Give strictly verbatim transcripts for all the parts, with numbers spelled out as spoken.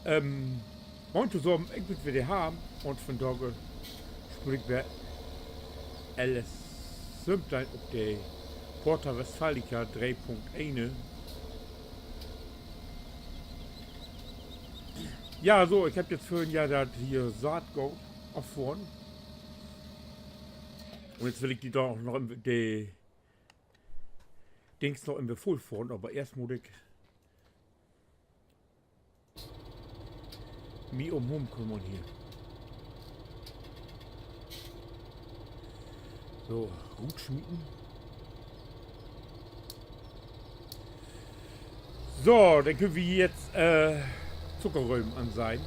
Ähm, moin tosamen, ik bün weer de Harm un vondage speel ik weer L S söventeihn op de Porta Westfalica dree Punkt een. Ja, so, ik hebb jetzt vörhen Johr dat hier Saatgoot affohren. Un jetzt will ik de dor ok noch in, de Dings noch in weer vullfohren, aver eerst mutt ik mi üm Hoom kümmern hier. So, rutsmieten. So, denn köönt wi jetzt, äh, Zuckerröven anseien.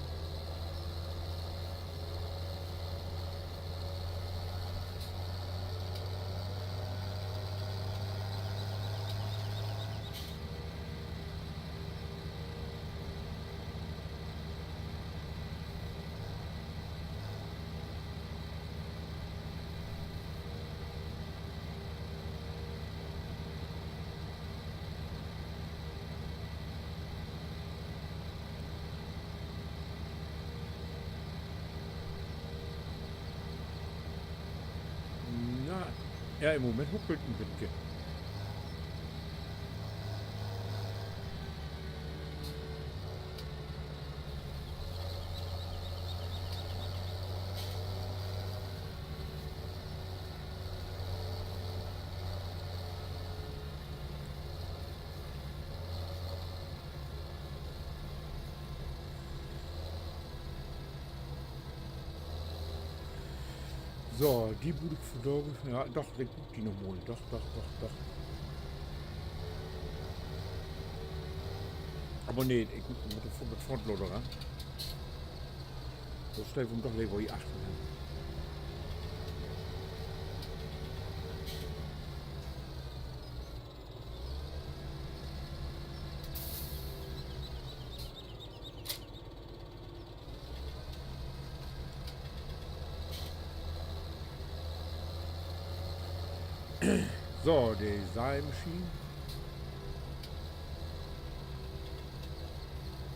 Na, ja, in'n Moment huckelt en bietje. So, de bruuk ik vondage. Ja, doch, ik bruuk de noch mal. Doch, doch, doch, doch. Aver nee, ik mutt mit de Fro-, mit Frontlader ran. So, stell ik em doch lever hier achtern hen. So, de Seimaschien.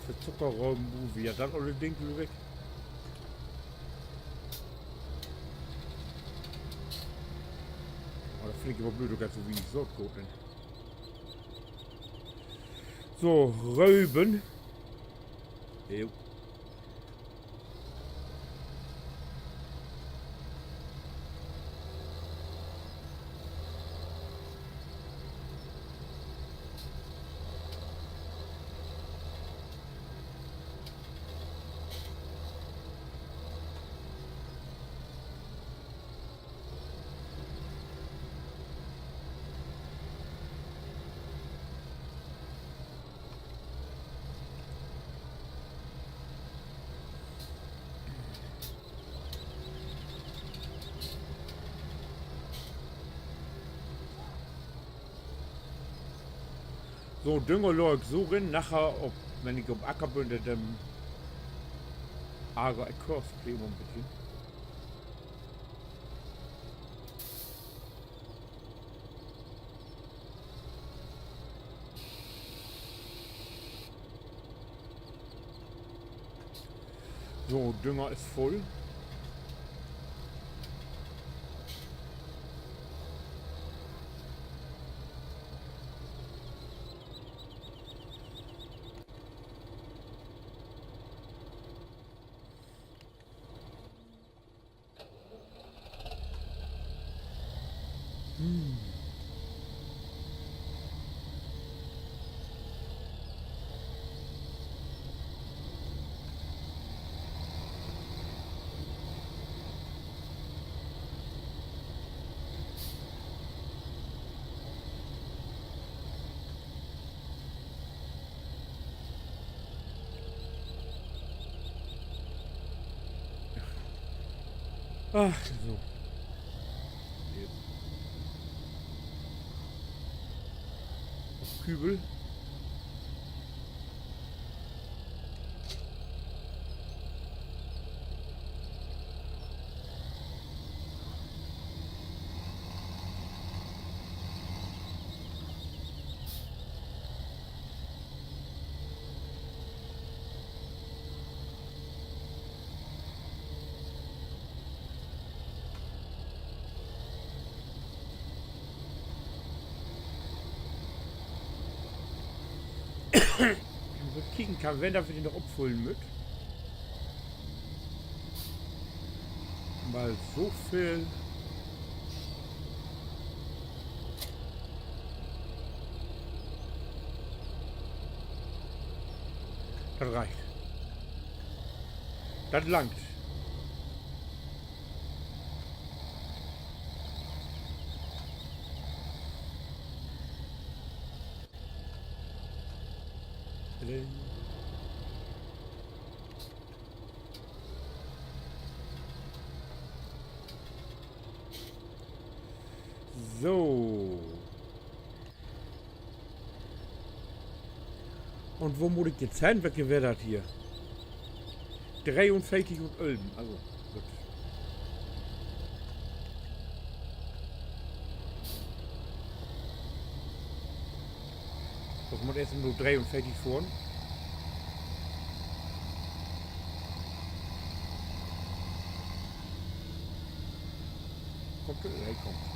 För Zuckerröven bruukt wi ja dat olle Ding, glööv ik. Oh, dat finn ik aver blööd, dat geiht so wie Saatgoot in. So, Röven. Jo. So, Dünger laa ik so rin, naher op, wenn ik op Acker bün, denn, denn arger ik Curseplay immer en bietje. So, Dünger is vull. Ach, so. Kübel. Wi kieken kann, wenn dat wi de noch opfüllen mööt. Mal so veel. Dat reckt. Dat langt. So. Un wo mutt ik nu hen? Welke weer dat hier? Dreeunveertig un ölven, also, goot. Ik mutt eerst nu dreeunveertig fohren. Kummt, he kummt.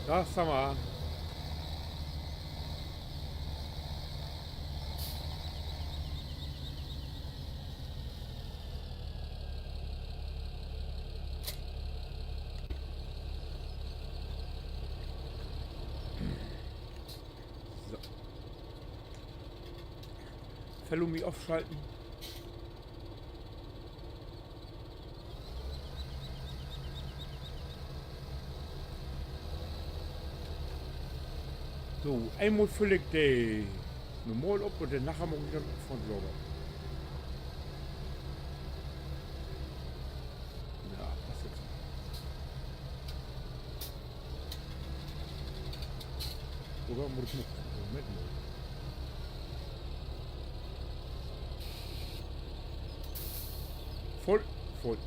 Dor sünd wi. So. Velo mi ofschalten. So, eenmal füll ik de normal op un denn naher maak ik dat von selver. Ja, passt jetzt. Oder mutt ik noch, Moment mal. Vull, vull.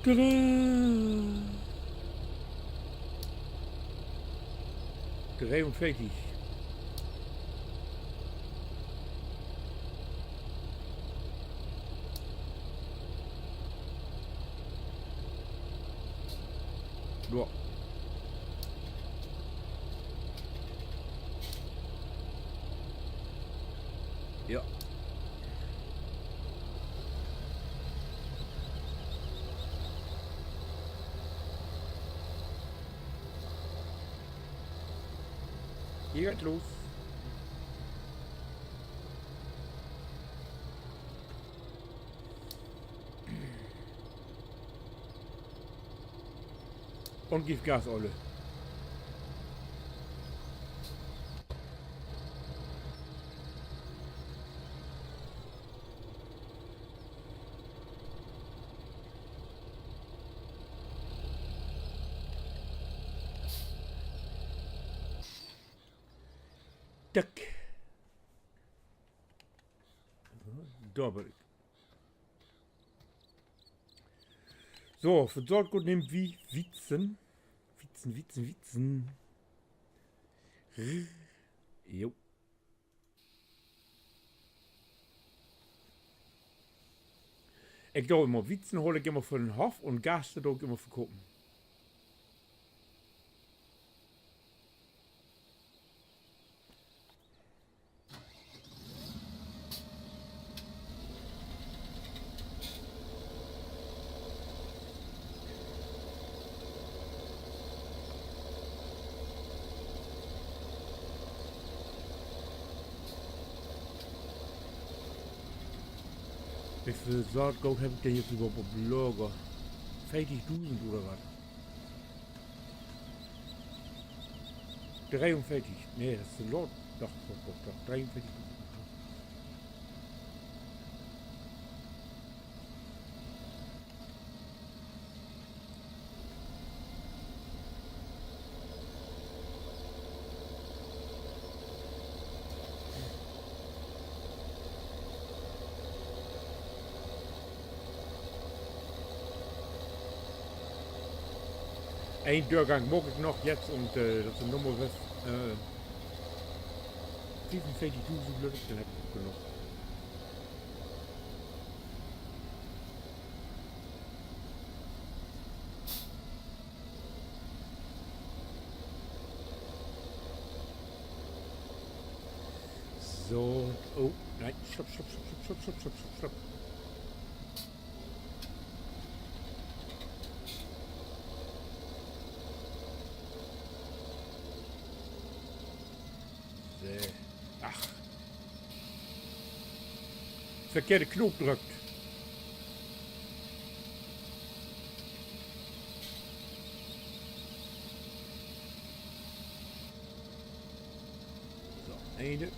Tada! Dreeunveertig. Ja. Ja. Hier geiht los. Un giff Gas, Olle. Tack. Dor bün ik. So, för Saatgoot nehmt wi Wiezen. Wiezen, Wiezen, Wiezen. Jo. Ik do immer Wiezen, hool ik immer för den Hoff un Gerste do ik immer verkopen. Woveel Saatgoot heff ik denn jetzt överhaupt op Lager? Veertigdusend oder wat? Dreeunveertig. Nee, dat is to laat. Doch, doch, doch, doch. Dreeunveertigdusend. Een Dörgang maak ik noch jetzt un, äh, dat is de Nummer, äh, fiefunveertigdusend, glööv ik, denn heff ik ok genoog. So, oh, nee, stopp, stopp, stopp. So. Ach. Verkehrte Knoop drückt. So, ene.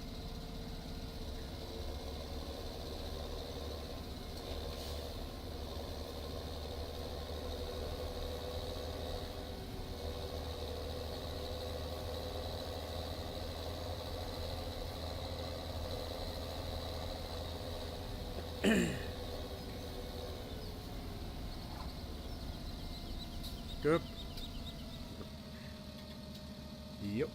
Stopp. Jo.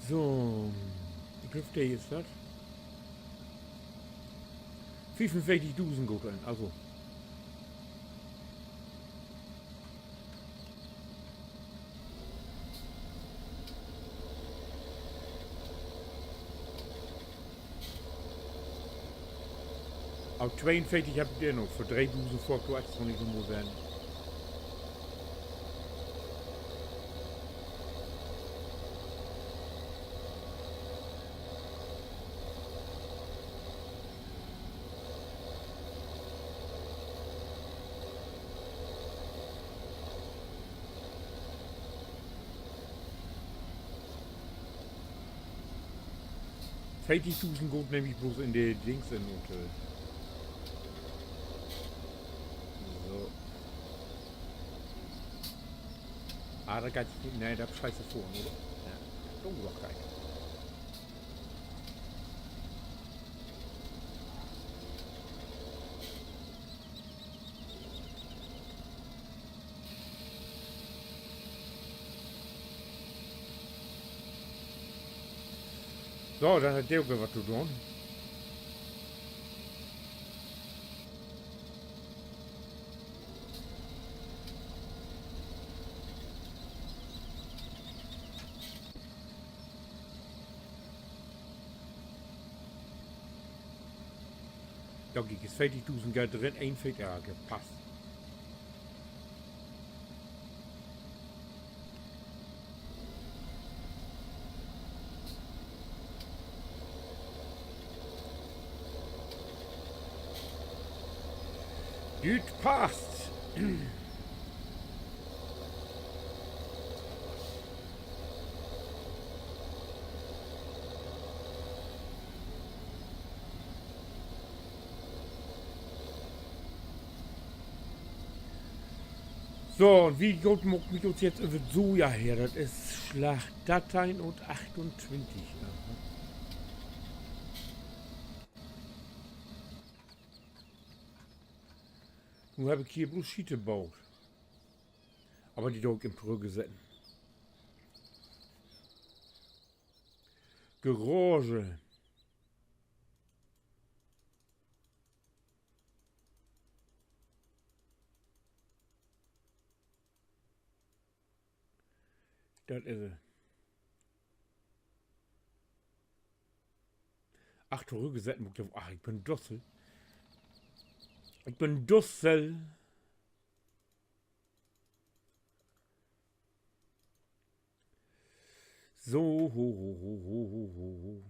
So, ik glööv, de is dat. Fiefunveertigdusend goot in, also. Aver tweeunveertig heff ik denn noch. För dreedusend fohr ik dor extra nich noch mal hen. Veertigdusend goot nehm ik bloots in de Dings in un, äh, so. Ah, dat geiht nich. Nee, dat scheiße fohren, oder? Ja, doch, doch, geiht. So, denn hett de ok weer wat to doon. Dor geiht veertigdusend geiht rin, een veertig, ja, gepasst. Düt passt. So, un wi gaht, maakt wi uns jetzt över Soja her. Dat is Slag dörteihn un achtuntwintig. Aha. Nu heff ik hier bloots Schiete boot. Aver de do ik in Brügge setten. Garage. Dat is he. Ach, torüggesetten mutt ik, ach, ik bün dusselig. Ik bün Dussel. So, ho, ho, ho, ho, ho, ho.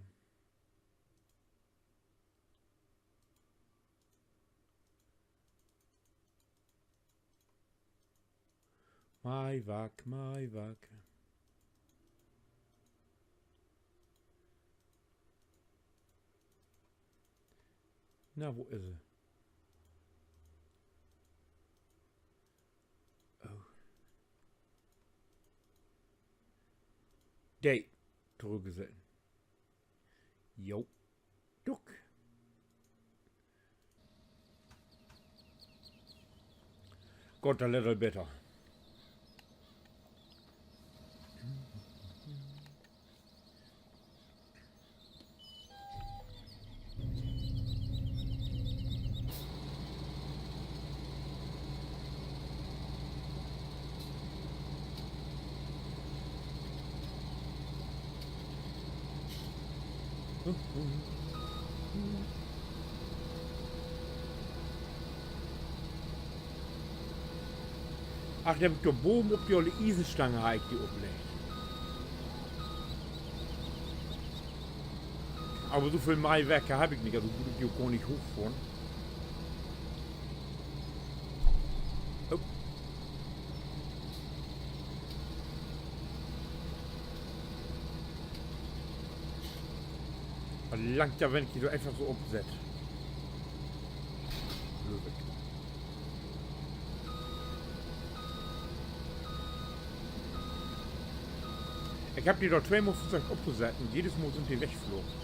Maaiwark, Maaiwark. Na, wo is he? Oh. De. Trüchsetten. Jo. Duck. Gott, dat lett al beter. Ach, dor heff ik dor boven op de olle Iesstange harr ik de opleggt. Aver so veel Maaiwarker heff ik nich, also mutt ik de ok gor nich hoochfohren. Oh. Wat langt ja, wenn ik de dor eenfach so opsett. Glööv ik. Ik heff de dor tweemal versöcht optosetten, jedes Mal sünd de wegflogen.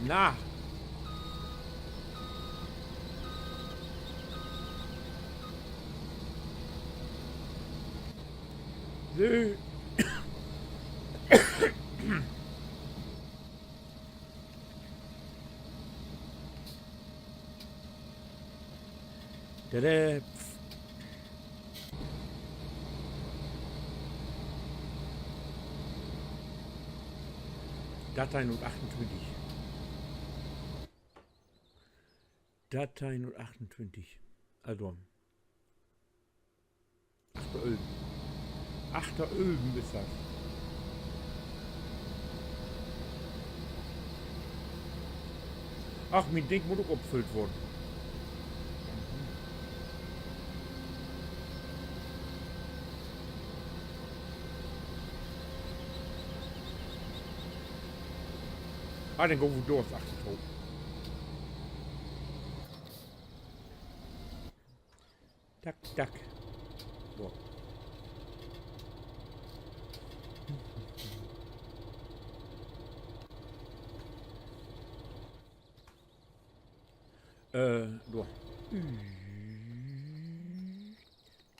Na. So. Tada. Dateien un achtuntwintig. Dateien un achtuntwintig. Also. Achter Ölben. Achter Ölben is dat. Ach, mien Ding mutt ok opfüllt worrn. Ah, denn gah wi dor achterto. Tak, tak. So. Äh, so.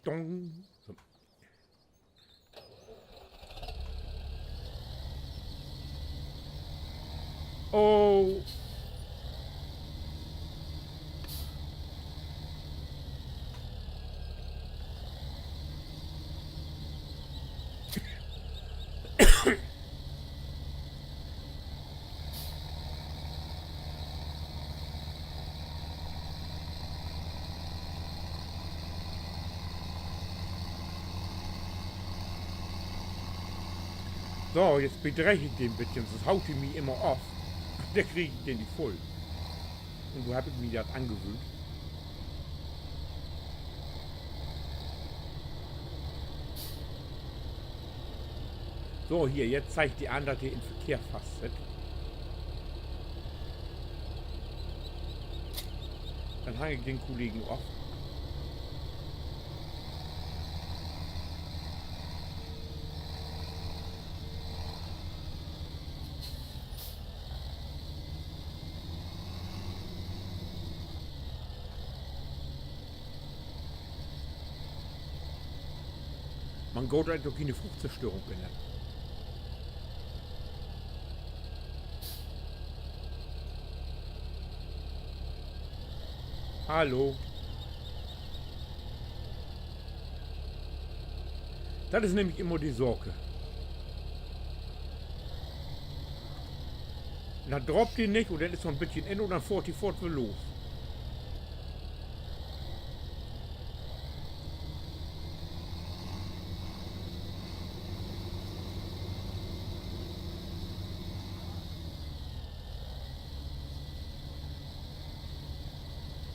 Dong. So. Oh. So, jetzt bedreig ik den en beten, sünst haut he mi immer of. Denn krieg ik den nich vull. Un nu heff ik mi dat angewöhnt. So, hier, jetzt zeigt de an, dat de in Verkehr fastsett. Denn hang ik den Kollegen of. Man goot, dat ik dor kene Fruchtzerstörung in heff. Hallo. Dat is nämlich immer de Saak. Denn draapt de nich, un denn is so 'n beten in, un denn fohrt de foort weer los.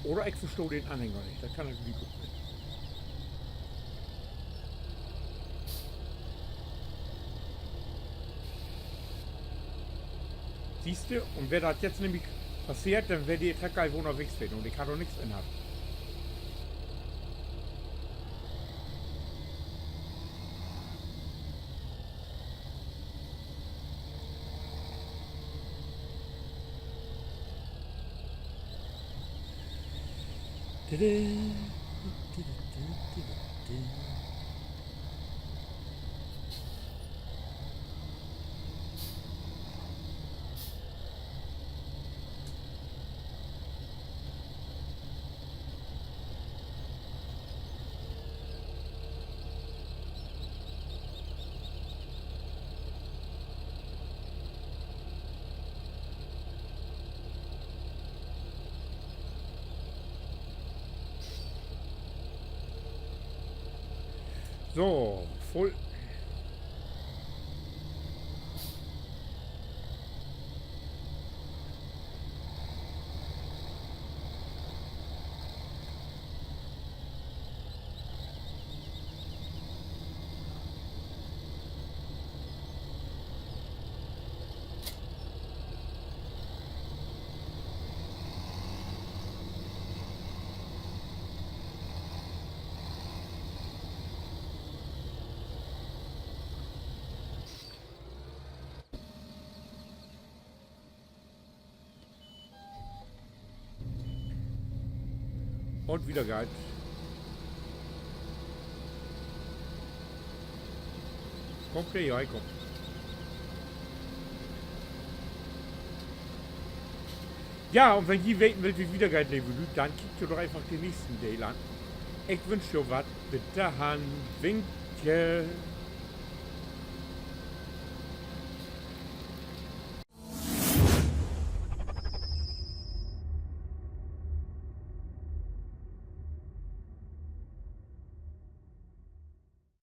Oder ik verstah den Anhänger nich. Dat kann natürlich ok ween. Sühst du, un weer dat jetzt nämlich passeert, denn weer de Trecker ünnerwegens ween un ik harr dor nix in hatt. So, vull. Un wieder geiht 't. Kummt de, ja, he kummt. Ja, un wenn ji weten wüllt, wo 't wieder geiht, leve Lüüd, denn kiekt jo doch eenfach den nächsten Deel an. Ik wünsch jo wat. Bit dorhen. Winke.